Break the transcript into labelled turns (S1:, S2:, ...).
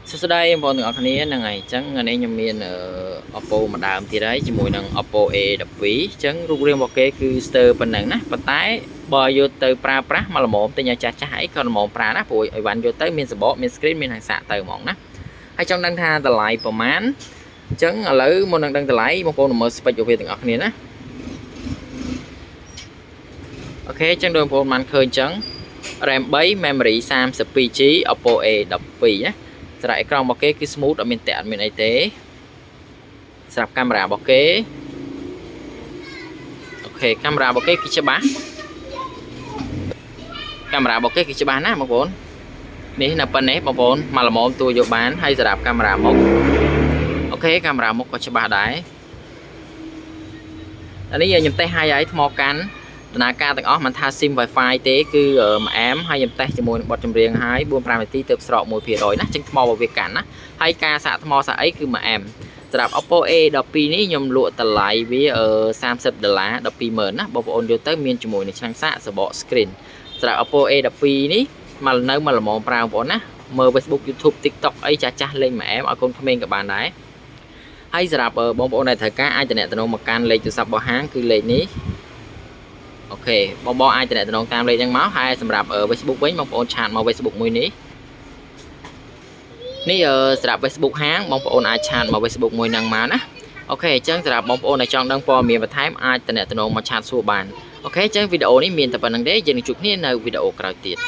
S1: សួស្តីបងប្អូនទាំងអស់គ្នាហ្នឹងហើយអញ្ចឹងថ្ងៃនេះខ្ញុំមាន Oppo មួយដើមទៀតហើយជាមួយនឹង Oppo A12 អញ្ចឹងរូបរាងរបស់គេគឺស្ទើរប៉ុណ្ណឹងណាប៉ុន្តែបើយកទៅប្រើប្រាស់មកល្មមទិញឲ្យចាស់ចាស់អីក៏ល្មមប្រើណាព្រោះអីវ៉ាន់យកទៅមានសបកមាន screen មានហាងសាកទៅហ្មងណាហើយចង់ដឹងថាតម្លៃប្រមាណអញ្ចឹងឥឡូវមុននឹងដឹងតម្លៃបងប្អូនមើល spec របស់វាទាំងអស់គ្នាណាOK អញ្ចឹងដូចបងប្អូនបានឃើញអញ្ចឹង RAM 3 memory 32 GB Oppo A12 ណាសម្រាប់អេក្រង់របស់គេគឺ smooth អត់មានតាក់អត់មានអីទេសម្រាប់កាមេរ៉ារបស់គេOK កាមេរ៉ារបស់គេគឺច្បាស់កាមេរ៉ារបស់គេគឺច្បាស់ណាស់បងប្អូននេះនៅប៉ុណ្ណេះបងប្អូនមកល្មមទួយកបានហើយសម្រាប់កាមេរ៉ាមុខ OK កាមេរ៉ាមុខក៏ច្បាស់ដែរអានេះខ្ញុំតេស្តឲ្យហើយថ្មកាន់ដំណើរការទាំងអស់មិនថា SIM Wi-Fi ទេគឺមួយអែមហើយខ្ញុំតេស្តជាមួយនឹងបទចម្រៀងហើយ4 5នាទីទៅស្រក1%ណាចឹងថ្មរបស់វាកាន់ណាហើយការសាកថ្មសាកអីគឺមួយអែមសម្រាប់ Oppo A12 នេះខ្ញុំលក់តម្លៃវា30ដុល្លារ120,000ណាបងប្អូនយកទៅមានជាមួយនឹងឆ្នាំងសាកសបក screen សម្រាប់ Oppo A12 នេះមកនៅមកល្មមប្រើបងប្អូនណាមើល Facebook, YouTube, TikTok អីចាស់ចាស់លេងមួយអែមឲ្យកូនក្មេងក៏បានដែរហើយសម្រាប់បងប្អូនដែលត្រូវការអាចទំនាក់ទំនងមកកាន់លេខទូរស័ព្ទរបស់ហាងគឺលេខនេះOK បងបងអាចទំនាក់ទំនងតាមលេខហ្នឹងមកហើយសម្រាប់ Facebook វិញបងប្អូន chat មក Facebook មួយនេះនេះសម្រាប់ Facebook ហាងបងប្អូនអាច chat មក Facebook មួយហ្នឹងមកណាOK អញ្ចឹងសម្រាប់បងប្អូនដែលចង់ដឹងព័ត៌មានបន្ថែមអាចទំនាក់ទំនងមក chat សួរបាន OK អញ្ចឹងវីដេអូនេះមានតែប៉ុណ្ណឹងទេយើងនឹងជួបគ្នានៅវីដេអូក្រោយទៀត។